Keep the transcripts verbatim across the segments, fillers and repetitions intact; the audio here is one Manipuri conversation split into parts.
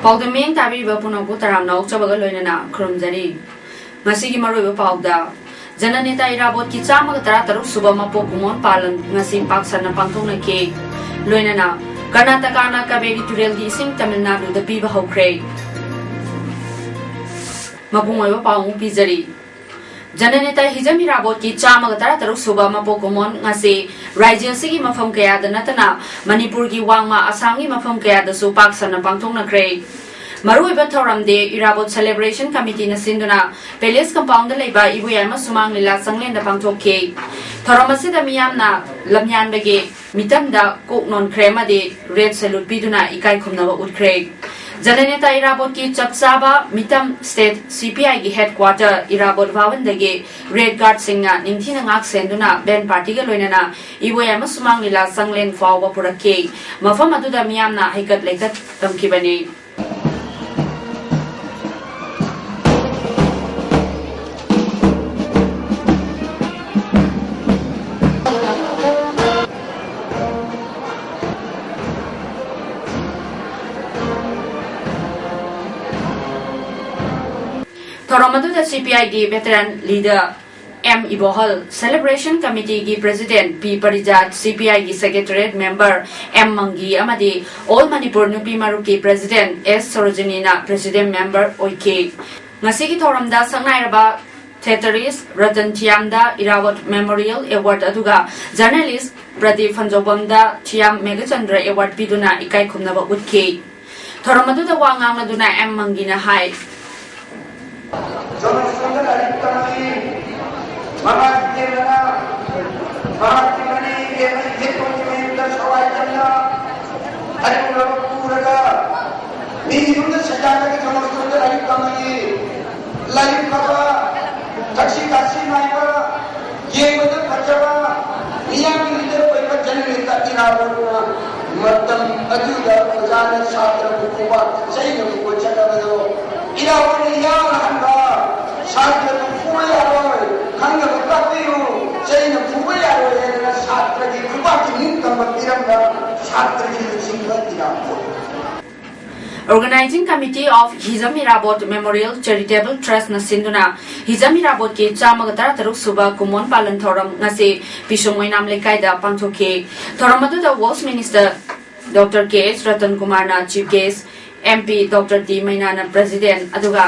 ꯄꯥꯎꯗꯝ ꯃꯤꯠꯌꯦꯡ ꯇꯥꯕꯤꯔꯤꯕ ꯄꯨꯝꯅꯃꯛꯄꯨ ꯇꯔꯥꯝꯅ ꯑꯣꯛꯆꯕꯒ ꯂꯣꯏꯅꯅ ꯈꯨꯔꯨꯝꯖꯔꯤ꯫ ꯉꯁꯤꯒꯤ ꯃꯔꯨꯑꯣꯏꯕ ꯄꯥꯎꯗ, ꯖꯅꯅꯦꯇꯥ ꯏꯔꯥꯕꯣꯠꯀꯤ ꯆꯥꯝꯃꯒ ꯇꯔꯥꯇꯔꯨꯛ ꯁꯨꯕ ꯃꯄꯣꯛ ꯀꯨꯝꯑꯣꯟ ꯄꯥꯂꯟ ꯉꯁꯤ ꯄꯥꯛ ꯁꯟꯅ ꯄꯥꯡꯊꯣꯛꯅꯈꯤ꯫ ꯂꯣꯏꯅꯅ ꯀꯔꯅꯥꯇꯀꯥꯅ ꯀꯥꯕꯦꯔꯤ ꯇꯨꯔꯦꯜꯒꯤ ꯏꯁꯤꯡ ꯇꯥꯃꯤꯜ ꯅꯥꯗꯨꯗ ꯄꯤꯕ ꯍꯧꯈ꯭ꯔꯦ꯫ ꯃꯄꯨꯡ ꯑꯣꯏꯕ ꯄꯥꯎ ꯑꯃꯨꯛ ꯄꯤꯖꯔꯤ꯫ ꯖꯅꯅꯦꯇꯥ ꯍꯤꯖꯝ ꯏꯔꯥꯕꯣꯠꯀꯤ ꯆꯥꯝꯃꯒ ꯇꯔꯥꯇꯔꯨꯛ ꯁꯨꯕ ꯃꯄꯣꯛ ꯀꯨꯝꯑꯣꯟ ꯉꯁꯤ ꯔꯥꯖ꯭ꯌ ꯑꯁꯤꯒꯤ ꯃꯐꯝ ꯀꯌꯥꯗ ꯅꯠꯇꯅ ꯃꯅꯤꯄꯨꯔꯒꯤ ꯋꯥꯡꯃ ꯑꯁꯥꯝꯒꯤ ꯃꯐꯝ ꯀꯌꯥꯗꯁꯨ ꯄꯥꯛ ꯁꯟꯅ ꯄꯥꯡꯊꯣꯛꯅꯈ꯭ꯔꯦ꯫ ꯃꯔꯨꯑꯣꯏꯕ ꯊꯧꯔꯝꯗꯤ ꯏꯔꯥꯕꯣꯠ ꯁꯦꯂꯦꯕ꯭ꯔꯦꯁꯟ ꯀꯃꯤꯇꯤꯅ ꯁꯤꯟꯗꯨꯅ ꯄꯦꯂꯦꯁ ꯀꯝꯄꯥꯎꯟꯗ ꯂꯩꯕ ꯏꯕꯣꯌꯥꯏꯃ ꯁꯨꯃꯥꯡ ꯂꯤꯂꯥ ꯆꯪꯂꯦꯟꯗ ꯄꯥꯡꯊꯣꯛꯈꯤ꯫ ꯊꯧꯔꯝ ꯑꯁꯤꯗ ꯃꯤꯌꯥꯝꯅ ꯂꯝꯌꯥꯟꯕꯒꯤ ꯃꯤꯇꯝꯗ ꯀꯣꯛ ꯅꯣꯟꯈ꯭ꯔꯦ ꯑꯃꯗꯤ ꯔꯦꯗ ꯁꯦꯂꯨꯠ ꯄꯤꯗꯨꯅ ꯏꯀꯥꯏ ꯈꯨꯝꯅꯕ ꯎꯠꯈ꯭ꯔꯦ꯫ ꯖꯅꯅꯦꯇꯥ ꯏꯔꯥꯕꯣꯠꯀꯤ ꯆꯞ ꯆꯥꯕ ꯃꯤꯇꯝ ꯁ꯭ꯇꯦꯠ ꯁꯤ ꯄꯤ ꯑꯥꯏꯒꯤ ꯍꯦꯗꯀ꯭ꯋꯥꯇꯔ ꯏꯔꯥꯕꯣꯠ ꯚꯕꯟꯗꯒꯤ ꯔꯦꯗ ꯒꯥꯔꯗꯁꯤꯡꯅ ꯅꯤꯡꯊꯤꯅ ꯉꯥꯛ ꯁꯦꯟꯗꯨꯅ ꯕꯦꯟ ꯄꯥꯔꯇꯤꯒ ꯂꯣꯏꯅꯅ ꯏꯕꯣꯌꯥꯏꯃ ꯁꯨꯃꯥꯡ ꯂꯤꯂꯥ ꯆꯪꯂꯦꯟ ꯐꯥꯎꯕ ꯄꯨꯔꯛꯈꯤ꯫ ꯃꯐꯝ ꯑꯗꯨꯗ ꯃꯤꯌꯥꯝꯅ ꯍꯩꯀꯠ ꯂꯩꯀꯠ ꯇꯝꯈꯤꯕꯅꯤ꯫ ꯊꯧꯔꯝ ꯑꯗꯨꯗ ꯁꯤ ꯄꯤ ꯑꯥꯏꯒꯤ veteran leader M Ibohal, celebration ꯀꯃꯤꯇꯤꯒꯤ president P Parijat, C P ꯑꯥꯏꯒꯤ ꯁꯦꯀ꯭ꯔꯦꯇꯔꯤꯌꯦꯠ ꯃꯦꯝꯕꯔ ꯑꯦꯝ ꯃꯪꯒꯤ ꯑꯃꯗꯤ ꯑꯣꯜ ꯃꯅꯤꯄꯨꯔ ꯅꯨꯄꯤ ꯃꯔꯨꯞꯀꯤ ꯄ꯭ꯔꯦꯁꯤꯗꯦꯟꯠ ꯑꯦꯁ ꯁꯣꯔꯣꯖꯤꯅꯤꯅ ꯄ꯭ꯔꯦꯁꯤꯗꯦꯟꯠ ꯃꯦꯝꯕꯔ ꯑꯣꯏꯈꯤ꯫ ꯉꯁꯤꯒꯤ ꯊꯧꯔꯝꯗ ꯁꯛꯅꯥꯏꯔꯕ ꯊꯤꯌꯦꯇꯔꯤꯁ꯭ꯠ ꯔꯇꯟ ꯊꯤꯌꯥꯝꯗ ꯏꯔꯥꯕꯣꯠ ꯃꯦꯃꯣꯔꯤꯌꯦꯜ ꯑꯦꯋꯥꯔꯗ ꯑꯗꯨꯒ ꯖꯔꯅꯦꯂꯤꯁ꯭ꯠ ꯄ꯭ꯔꯗꯤꯞ ꯐꯟꯖꯧꯕꯝꯗ ꯊꯤꯌꯥꯝ ꯃꯦꯘꯆꯟꯗ꯭ꯔ ꯑꯦꯋꯥꯔꯗ ꯄꯤꯗꯨꯅ ꯏꯀꯥꯏ ꯈꯨꯝꯅꯕ ꯎꯠꯈꯤ꯫ ꯊꯧꯔꯝ ꯑꯗꯨꯗ ꯋꯥ ꯉꯥꯡꯂꯗꯨꯅ ꯑꯦꯝ ꯃꯪꯒꯤꯅ ꯍꯥꯏ꯫ ꯖꯣꯟꯁꯇꯟꯗ ꯂꯥꯏꯔꯤꯛ ꯇꯝꯃꯤ꯫ ꯃꯃꯥ ꯏꯕꯦꯟꯅ ꯃꯍꯥꯛꯀꯤ ꯃꯅꯦ ꯏꯕꯦꯟꯅ ꯏꯊꯦꯟ ꯄꯣꯟꯒꯤ ꯃꯌꯨꯝꯗ ꯁꯋꯥꯏ ꯀꯟꯅ ꯍꯩꯀ꯭ꯔꯨ ꯄꯨꯔꯒ ꯃꯤꯒꯤ ꯌꯨꯝꯗ ꯁꯩꯗꯥꯡꯂꯒ ꯖꯣꯟꯁꯇꯟꯗ ꯂꯥꯏꯔꯤꯛ ꯇꯝꯃꯤ꯫ ꯂꯥꯏꯔꯤꯛ ꯐꯕ, ꯊꯛꯁꯤ ꯈꯥꯁꯤ ꯅꯥꯏꯕ, ꯌꯦꯡꯕꯗ ꯐꯖꯕ, ꯃꯤꯌꯥꯝꯒꯤ ꯂꯤꯗꯔ ꯑꯣꯏꯕ ꯖꯅꯅꯦꯇꯥ ꯏꯔꯥꯕꯣꯠꯅ ꯃꯇꯝ ꯑꯗꯨꯗ ꯑꯣꯖꯥꯅ ꯁꯥꯇ꯭ꯔꯕꯨ ꯈꯨꯕꯥꯛ ꯆꯩꯅꯕ ꯀꯣꯏꯆꯠꯂꯕꯗꯣ ꯏꯔꯥꯕꯣꯠꯅ ꯌꯥꯅ ꯍꯟꯕ, ꯁꯥꯇ꯭ꯔꯕꯨ ꯐꯨꯕ ꯌꯥꯔꯣꯏ, ꯈꯪꯅꯕ ꯇꯥꯛꯄꯤꯌꯨ, ꯆꯩꯅ ꯐꯨꯕ ꯌꯥꯔꯣꯏ ꯍꯥꯏꯗꯅ ꯁꯥꯇ꯭ꯔꯒꯤ ꯈꯨꯕꯥꯛꯀꯤ ꯅꯤꯡꯇꯝꯕ ꯄꯤꯔꯝꯕ ꯁꯥꯇ꯭ꯔꯒꯤ ꯂꯨꯆꯤꯡꯕ ꯏꯔꯥꯕꯣꯠ꯫ Organizing Committee of Hijam Irabot Memorial Charitable Trustꯅ ꯁꯤꯟꯗꯨꯅ ꯍꯤꯖꯝ ꯏꯔꯥꯕꯣꯠꯀꯤ ꯆꯥꯝꯃꯒ ꯇꯔꯥꯇꯔꯨꯛ ꯁꯨꯕ ꯀꯨꯃꯣꯟ ꯄꯥꯂꯟ ꯊꯧꯔꯝ ꯉꯁꯤ ꯄꯤꯁꯨꯝ ꯑꯣꯏꯅꯥꯝ ꯂꯩꯀꯥꯏꯗ ꯄꯥꯡꯊꯣꯛꯈꯤ꯫ ꯊꯧꯔꯝ ꯑꯗꯨꯗ Works Minister Doctor ꯀꯦ ꯑꯦꯁ ꯔꯇꯟ ꯀꯨꯃꯥꯔꯅ Chief Guest, M P Doctor D ꯃꯩꯅꯥꯅ President, ꯑꯗꯨꯒ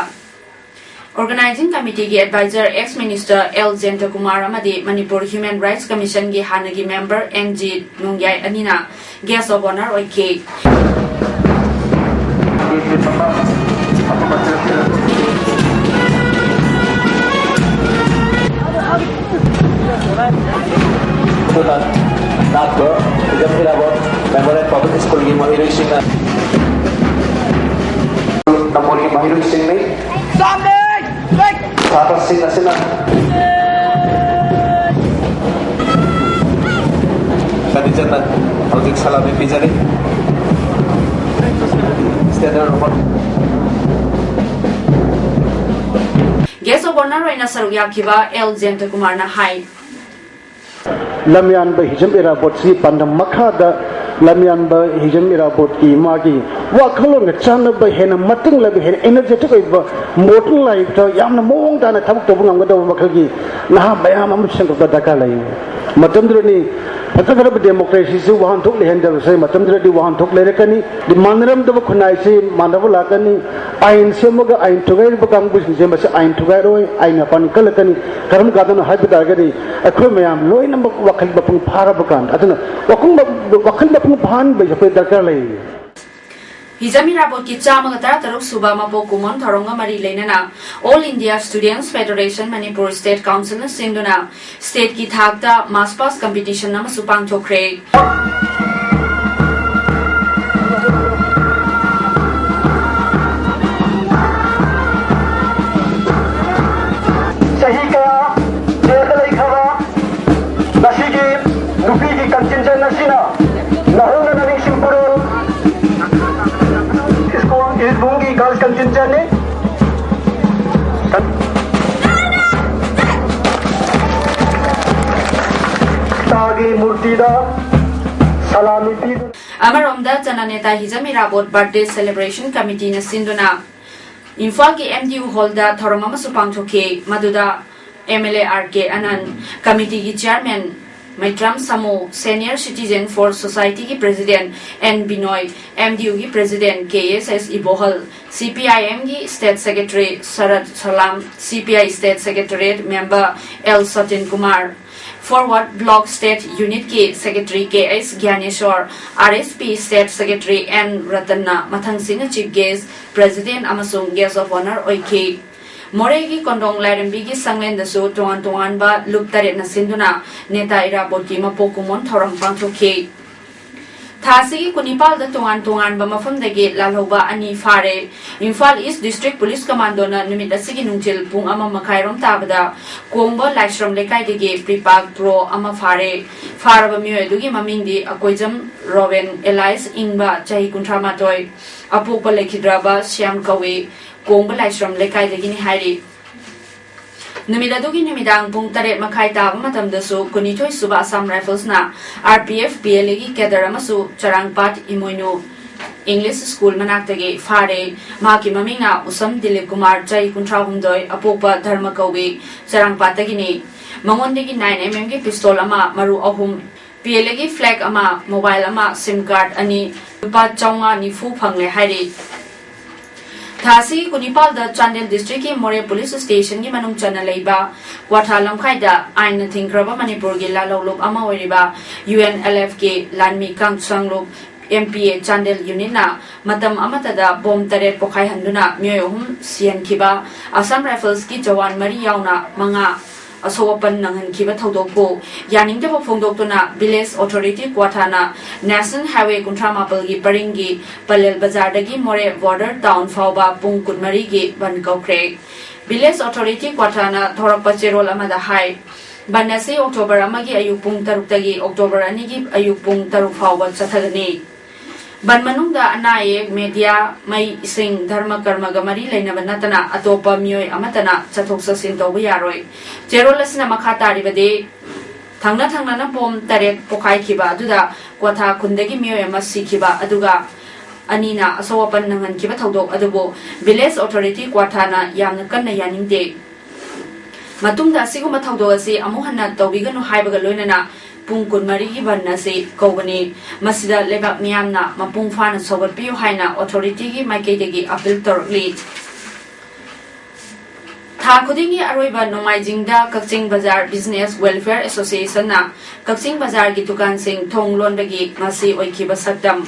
Organizing Committeeꯒꯤ Advisor ex Minister L Jayanta Kumar ꯑꯃꯗꯤ ꯃꯅꯤꯄꯨꯔ Human Rights Commissionꯒꯤ ꯍꯥꯟꯅꯒꯤ member ꯑꯦꯟ ꯖꯤ ꯅꯣꯡꯌꯥꯏ ꯑꯅꯤꯅ Guest of Honour ꯑꯣꯏꯈꯤ꯫ ꯑꯗꯨꯅ ꯂꯥꯛꯄ ꯍꯤꯖꯝ ꯏꯔꯥꯕꯣꯠ Memorial Public Schoolꯒꯤ ꯃꯍꯩꯔꯣꯏꯁꯤꯡꯅ ꯇꯝꯕꯒꯤ ꯃꯍꯩꯔꯣꯏꯁꯤꯡꯅꯤ꯫ ꯁꯥꯇ꯭ꯔꯁꯤꯡ ꯑꯁꯤꯅ ꯀꯟꯗꯤꯁꯟꯗ ꯍꯧꯖꯤꯛ ꯁꯂꯥꯃꯤ ꯄꯤꯖꯔꯤ꯫ Standard of Guest of Honour ꯑꯣꯏꯅ ꯁꯔꯨꯛ ꯌꯥꯈꯤꯕ ꯑꯦꯜ ꯖꯌꯟꯇ ꯀꯨꯃꯥꯔꯅ ꯍꯥꯏ꯫ ꯂꯝꯌꯥꯟꯕ ꯍꯤꯖꯝ ꯏꯔꯥꯕꯣꯠꯁꯤ ꯄꯥꯟꯗꯝ ꯃꯈꯥꯗ ꯂꯝꯌꯥꯟꯕ ꯍꯤꯖꯝ ꯏꯔꯥꯕꯣꯠꯀꯤ ꯃꯥꯒꯤ ꯋꯥꯈꯜꯂꯣꯟꯒ ꯆꯥꯟꯅꯕ, ꯍꯦꯟꯅ ꯃꯇꯤꯡ ꯂꯩꯕ, ꯍꯦꯟꯅ energetic ꯑꯣꯏꯕ, modern lifeꯇ ꯌꯥꯝꯅ ꯃꯑꯣꯡ ꯇꯥꯅ ꯊꯕꯛ ꯇꯧꯕ ꯉꯝꯒꯗꯕ ꯃꯈꯜꯒꯤ ꯅꯍꯥ ꯃꯌꯥꯝ ꯑꯃ ꯁꯦꯝꯒꯠꯄ ꯗꯔꯀꯥꯔ ꯂꯩ꯫ ꯃꯇꯝꯗꯨꯗꯅꯤ ꯐꯖꯈ꯭ꯔꯕ democracyꯁꯤ ꯋꯥꯍꯟꯊꯣꯛ ꯂꯩꯍꯟꯗꯕꯁꯦ, ꯃꯇꯝꯗꯨꯗꯗꯤ ꯋꯥꯍꯟꯊꯣꯛ ꯂꯩꯔꯛꯀꯅꯤ꯫ ꯃꯥꯟꯅꯔꯝꯗꯕ ꯈꯨꯟꯅꯥꯏꯁꯤ ꯃꯥꯟꯅꯕ ꯂꯥꯛꯀꯅꯤ꯫ ꯑꯥꯏꯟ ꯁꯦꯝꯃꯒ ꯑꯥꯏꯟ ꯊꯨꯒꯥꯏꯔꯤꯕ ꯀꯥꯡꯕꯨꯁꯤꯡꯁꯦ ꯃꯁꯤ ꯑꯥꯏꯟ ꯊꯨꯒꯥꯏꯔꯣꯏ, ꯑꯥꯏꯟ ꯃꯄꯥꯟ ꯀꯜꯂꯛꯀꯅꯤ꯫ ꯀꯔꯝ ꯀꯥꯟꯗꯅꯣ ꯍꯥꯏꯕ ꯇꯥꯔꯒꯗꯤ ꯑꯩꯈꯣꯏ ꯃꯌꯥꯝ ꯂꯣꯏꯅꯃꯛ ꯋꯥꯈꯜ ꯃꯄꯨꯡ ꯐꯥꯔꯕ ꯀꯥꯟꯗ꯫ ꯑꯗꯨꯅ ꯋꯥꯈꯜ, ꯋꯥꯈꯜ ꯃꯄꯨꯡ ꯐꯥꯍꯟꯕ ꯑꯩꯈꯣꯏ ꯗꯔꯀꯥꯔ ꯂꯩ꯫ ꯍꯤꯖꯝ ꯏꯔꯥꯕꯣꯠꯀꯤ ꯆꯥꯝꯃꯒ ꯇꯔꯥꯇꯔꯨꯛ ꯁꯨꯕ ꯃꯄꯣꯛ ꯀꯨꯝꯑꯣꯟ ꯊꯧꯔꯝꯒ ꯃꯔꯤ ꯂꯩꯅꯅ All India Students Federation Manipur State Councilꯅ ꯁꯤꯟꯗꯨꯅ stateꯀꯤ ꯊꯥꯛꯇ march past competition ꯑꯃꯁꯨ ꯄꯥꯡꯊꯣꯛꯈ꯭ꯔꯦ꯫ ꯀꯥꯜ ꯀꯟꯇꯤꯟꯖꯟꯅꯤ꯫ ꯇꯥꯒꯤ ꯃꯨꯔꯇꯤꯗ ꯁꯂꯥꯃꯤ ꯄꯤꯗꯨꯅ ꯑꯃꯔꯣꯝꯗ, ꯖꯅꯅꯦꯇꯥ ꯍꯤꯖꯝ ꯏꯔꯥꯕꯣꯠ ꯕꯥꯔꯊꯗꯦ ꯁꯦꯂꯦꯕ꯭ꯔꯦꯁꯟ ꯀꯃꯤꯇꯤꯅ ꯁꯤꯟꯗꯨꯅ ꯏꯝꯐꯥꯜꯒꯤ ꯑꯦꯝ ꯗꯤ ꯌꯨ ꯍꯣꯜꯗ ꯊꯧꯔꯝ ꯑꯃꯁꯨ ꯄꯥꯡꯊꯣꯛꯈꯤ꯫ ꯃꯗꯨꯗ M L A R K Anand, ꯀꯃꯤꯇꯤꯒꯤ chairman Meitram Samu, senior citizen for ꯁꯣꯁꯥꯏꯇꯤꯒꯤ president N Binoy, M D ꯌꯨꯒꯤ ꯄ꯭ꯔꯦꯁꯤꯗꯦꯟ ꯀꯦ ꯑꯦꯁ ꯑꯦꯁ ꯏꯕꯣꯍꯜ, ꯁꯤ ꯄꯤ ꯑꯥꯏ ꯑꯦꯝꯒꯤ state secretary Sarat Salam, C P I state secretariat member L Satin Kumar, forward block state ꯌꯨꯅꯤꯠꯀꯤ secretary K H Gyaneshor, R S P state secretary N ꯔꯇꯟꯅ ꯃꯊꯪꯁꯤꯠꯅ ꯆꯤꯐ ꯒꯦꯁ꯭ꯠ, ꯄ꯭ꯔꯦꯁꯤꯗꯦꯟ ꯑꯃꯁꯨꯡ ꯒꯦꯁ꯭ꯠ ꯑꯣꯐ ꯑꯣꯅꯔ ꯑꯣꯏꯈꯤ꯫ ꯃꯣꯔꯦꯒꯤ ꯀꯣꯟꯗꯣꯡ ꯂꯥꯏꯔꯦꯝꯕꯤꯒꯤ ꯁꯪꯂꯦꯟꯗꯁꯨ ꯇꯣꯉꯥꯟ ꯇꯣꯉꯥꯟꯕ ꯂꯨꯞ ꯇꯔꯦꯠꯅ ꯁꯤꯟꯗꯨꯅ ꯅꯦꯇꯥ ꯏꯔꯥꯕꯣꯠꯀꯤ ꯃꯄꯣꯛ ꯀꯨꯝꯑꯣꯟ ꯊꯧꯔꯝ ꯄꯥꯡꯊꯣꯛꯈꯤ꯫ ꯊꯥ ꯑꯁꯤꯒꯤ ꯀꯨꯟꯅꯤꯄꯥꯜꯗ ꯇꯣꯉꯥꯟ ꯇꯣꯉꯥꯟꯕ ꯃꯐꯝꯗꯒꯤ ꯂꯥꯜꯍꯧꯕ ꯑꯅꯤ ꯐꯥꯔꯦ꯫ ꯏꯝꯐꯥꯜ ꯏꯁ꯭ꯠ ꯗꯤꯁꯇ꯭ꯔꯤꯛ ꯄꯨꯂꯤꯁ ꯀꯃꯥꯟꯗꯣꯅ ꯅꯨꯃꯤꯠ ꯑꯁꯤꯒꯤ ꯅꯨꯡꯊꯤꯜ ꯄꯨꯡ ꯑꯃ ꯃꯈꯥꯏꯔꯣꯝ ꯇꯥꯕꯗ ꯀꯣꯡꯕ ꯂꯥꯏꯁ꯭ꯔꯝ ꯂꯩꯀꯥꯏꯗꯒꯤ ꯄ꯭ꯔꯤꯄꯥꯛ ꯄ꯭ꯔꯣ ꯑꯃ ꯐꯥꯔꯦ꯫ ꯐꯥꯔꯕ ꯃꯤꯑꯣꯏ ꯑꯗꯨꯒꯤ ꯃꯃꯤꯡꯗꯤ ꯑꯀꯣꯏꯖꯝ ꯔꯣꯕꯦꯟ ꯑꯦꯂꯥꯏꯁ ꯏꯪꯕ ꯆꯍꯤ ꯀꯨꯟꯊ꯭ꯔꯥ ꯃꯥꯊꯣꯏ, ꯑꯄꯣꯛꯄ ꯂꯩꯈꯤꯗ꯭ꯔꯕ ꯁ꯭ꯌꯥꯝ ꯀꯧꯏ, ꯀꯣꯡꯕ ꯂꯥꯏꯁ꯭ꯔꯝ ꯂꯩꯀꯥꯏꯗꯒꯤꯅꯤ ꯍꯥꯏꯔꯤ꯫ ꯅꯨꯃꯤꯠ ꯑꯗꯨꯒꯤ ꯅꯨꯃꯤꯗꯥꯡ ꯄꯨꯡ ꯇꯔꯦꯠ ꯃꯈꯥꯏ ꯇꯥꯕ ꯃꯇꯝꯗꯁꯨ ꯀꯨꯟꯅꯤꯊꯣꯏ ꯁꯨꯕ ꯑꯁꯥꯝ ꯔꯥꯏꯐꯜꯁꯅ R P F P L ꯑꯦꯒꯤ ꯀꯦꯗꯔ ꯑꯃꯁꯨ ꯆꯔꯥꯡꯄꯥꯠ ꯏꯃꯣꯏꯅꯨ ꯏꯪꯂꯤꯁ ꯁ꯭ꯀꯨꯜ ꯃꯅꯥꯛꯇꯒꯤ ꯐꯥꯔꯦ꯫ ꯃꯍꯥꯛꯀꯤ ꯃꯃꯤꯡꯅ ꯎꯁꯝ ꯗꯤꯂꯤꯞ ꯀꯨꯃꯥꯔ, ꯆꯍꯤ ꯀꯨꯟꯊ꯭ꯔꯥ ꯍꯨꯝꯗꯣꯏ, ꯑꯄꯣꯛꯄ ꯙꯔꯃ ꯀꯧꯏ, ꯆꯔꯥꯡꯄꯥꯠꯇꯒꯤꯅꯤ꯫ ꯃꯉꯣꯟꯗꯒꯤ ꯅꯥꯏꯟ ꯑꯦꯝ ꯑꯦꯝꯒꯤ ꯄꯤꯁꯇꯣꯜ ꯑꯃ, ꯃꯔꯨ ꯑꯍꯨꯝ, ꯄꯤ ꯑꯦꯜ ꯑꯦꯒꯤ ꯐ꯭ꯂꯦꯛ ꯑꯃ, ꯃꯣꯕꯥꯏꯜ ꯑꯃ, ꯁꯤꯝ ꯀꯥꯔꯗ ꯑꯅꯤ, ꯂꯨꯄꯥ ꯆꯥꯝꯃꯉꯥ ꯅꯤꯐꯨ ꯐꯪꯂꯦ ꯍꯥꯏꯔꯤ꯫ ꯊꯥ ꯑꯁꯤꯒꯤ ꯀꯨꯟꯅꯤꯄꯥꯜꯗ ꯆꯥꯟꯗꯦꯜ ꯗꯤꯁꯇ꯭ꯔꯤꯛꯀꯤ ꯃꯣꯔꯦ ꯄꯨꯂꯤꯁ ꯁ꯭ꯇꯦꯁꯟꯒꯤ ꯃꯅꯨꯡ ꯆꯟꯅ ꯂꯩꯕ ꯀ꯭ꯋꯥꯊꯥ ꯂꯝꯈꯥꯏꯗ ꯑꯥꯏꯟꯅ ꯊꯤꯡꯈ꯭ꯔꯕ ꯃꯅꯤꯄꯨꯔꯒꯤ ꯂꯥꯜꯍꯧꯂꯨꯞ ꯑꯃ ꯑꯣꯏꯔꯤꯕ ꯌꯨ ꯑꯦꯟ ꯑꯦꯜ ꯑꯦꯐꯀꯤ ꯂꯥꯟꯃꯤ ꯀꯥꯡꯁꯥꯡꯂꯨꯞ ꯑꯦꯝ ꯄꯤ ꯑꯦ ꯆꯥꯟꯗꯦꯜ ꯌꯨꯅꯤꯠꯅ ꯃꯇꯝ ꯑꯃꯠꯇꯗ ꯕꯣꯝ ꯇꯔꯦꯠ ꯄꯣꯈꯥꯏꯍꯟꯗꯨꯅ ꯃꯤꯑꯣꯏ ꯑꯍꯨꯝ ꯁꯤꯍꯟꯈꯤꯕ, ꯑꯁꯥꯝ ꯔꯥꯏꯐꯜꯁꯀꯤ ꯖꯋꯥꯟ ꯃꯔꯤ ꯌꯥꯎꯅ ꯃꯉꯥ ꯑꯁꯣꯛ ꯑꯄꯟ ꯅꯪꯍꯟꯈꯤꯕ ꯊꯧꯗꯣꯛꯄꯨ ꯌꯥꯅꯤꯡꯗꯕ ꯐꯣꯡꯗꯣꯛꯇꯨꯅ ꯚꯤꯂꯦꯖ ꯑꯣꯊꯣꯔꯤꯇꯤ ꯀ꯭ꯋꯥꯊꯥꯅ ꯅꯦꯁꯅꯦꯜ ꯍꯥꯏꯋꯦ ꯀꯨꯟꯊ꯭ꯔꯥ ꯃꯥꯄꯜꯒꯤ ꯄꯔꯤꯡꯒꯤ ꯄꯂꯦꯜ ꯕꯖꯥꯔꯗꯒꯤ ꯃꯣꯔꯦ ꯕꯣꯔꯗꯔ ꯇꯥꯎꯟ ꯐꯥꯎꯕ ꯄꯨꯡ ꯀꯨꯟꯃꯔꯤꯒꯤ ꯕꯟ ꯀꯧꯈ꯭ꯔꯦ꯫ ꯚꯤꯂꯦꯖ ꯑꯣꯊꯣꯔꯤꯇꯤ ꯀ꯭ꯋꯥꯊꯥꯅ ꯊꯣꯔꯛꯄ ꯆꯦꯔꯣꯜ ꯑꯃꯗ ꯍꯥꯏ, ꯕꯟ ꯑꯁꯤ ꯑꯣꯛꯇꯣꯕꯔ ꯑꯃꯒꯤ ꯑꯌꯨꯛ ꯄꯨꯡ ꯇꯔꯨꯛꯇꯒꯤ ꯑꯣꯛꯇꯣꯕꯔ ꯑꯅꯤꯒꯤ ꯑꯌꯨꯛ ꯄꯨꯡ ꯇꯔꯨꯛ ꯐꯥꯎꯕ ꯆꯠꯊꯒꯅꯤ꯫ ꯕꯟ ꯃꯅꯨꯡꯗ ꯑꯅꯥ ꯑꯌꯦꯛ, ꯃꯦꯗꯤꯌꯥ, ꯃꯩ, ꯏꯁꯤꯡ, ꯙꯔꯃ ꯀꯔꯃꯒ ꯃꯔꯤ ꯂꯩꯅꯕ ꯅꯠꯇꯅ ꯑꯇꯣꯞꯄ ꯃꯤꯑꯣꯏ ꯑꯃꯠꯇꯅ ꯆꯠꯊꯣꯛ ꯆꯠꯁꯤꯟ ꯇꯧꯕ ꯌꯥꯔꯣꯏ꯫ ꯆꯦꯔꯣꯜ ꯑꯁꯤꯅ ꯃꯈꯥ ꯇꯥꯔꯤꯕꯗꯤ, ꯊꯪꯅ ꯊꯪꯅꯅ ꯕꯣꯝ ꯇꯔꯦꯠ ꯄꯣꯈꯥꯏꯈꯤꯕ ꯑꯗꯨꯗ ꯀ꯭ꯋꯥꯊꯥ ꯈꯨꯟꯗꯒꯤ ꯃꯤꯑꯣꯏ ꯑꯃ ꯁꯤꯈꯤꯕ ꯑꯗꯨꯒ ꯑꯅꯤꯅ ꯑꯁꯣꯛ ꯑꯄꯟ ꯅꯪꯍꯟꯈꯤꯕ ꯊꯧꯗꯣꯛ ꯑꯗꯨꯕꯨ ꯚꯤꯂꯦꯖ ꯑꯣꯊꯣꯔꯤꯇꯤ ꯀ꯭ꯋꯥꯊꯥꯅ ꯌꯥꯝꯅ ꯀꯟꯅ ꯌꯥꯅꯤꯡꯗꯦ꯫ ꯃꯇꯨꯡꯗ ꯑꯁꯤꯒꯨꯝꯕ ꯊꯧꯗꯣꯛ ꯑꯁꯤ ꯑꯃꯨꯛ ꯍꯟꯅ ꯇꯧꯕꯤꯒꯅꯨ ꯍꯥꯏꯕꯒ ꯂꯣꯏꯅꯅ ꯄꯨꯡ ꯀꯨꯟꯃꯔꯤꯒꯤ ꯕꯟ ꯑꯁꯤ ꯀꯧꯕꯅꯤ꯫ ꯃꯁꯤꯗ ꯂꯩꯕꯥꯛ ꯃꯤꯌꯥꯝꯅ ꯃꯄꯨꯡ ꯐꯥꯅ ꯁꯧꯒꯠꯄꯤꯌꯨ ꯍꯥꯏꯅ ꯑꯣꯊꯣꯔꯤꯇꯤꯒꯤ ꯃꯥꯏꯀꯩꯗꯒꯤ ꯑꯄꯤꯜ ꯇꯧꯔꯛꯂꯤ꯫ ꯊꯥ ꯈꯨꯗꯤꯡꯒꯤ ꯑꯔꯣꯏꯕ ꯅꯣꯡꯃꯥꯏꯖꯤꯡꯗ ꯀꯛꯆꯤꯡ ꯕꯖꯥꯔ ꯕꯤꯖꯤꯅꯦꯁ ꯋꯦꯜꯐꯤꯌꯔ ꯑꯦꯁꯣꯁꯤꯌꯦꯁꯟꯅ ꯀꯛꯆꯤꯡ ꯕꯖꯥꯔꯒꯤ ꯗꯨꯀꯥꯟꯁꯤꯡ ꯊꯣꯡ ꯂꯣꯟꯕꯒꯤ ꯉꯁꯤ ꯑꯣꯏꯈꯤꯕ ꯁꯛꯇꯝ꯫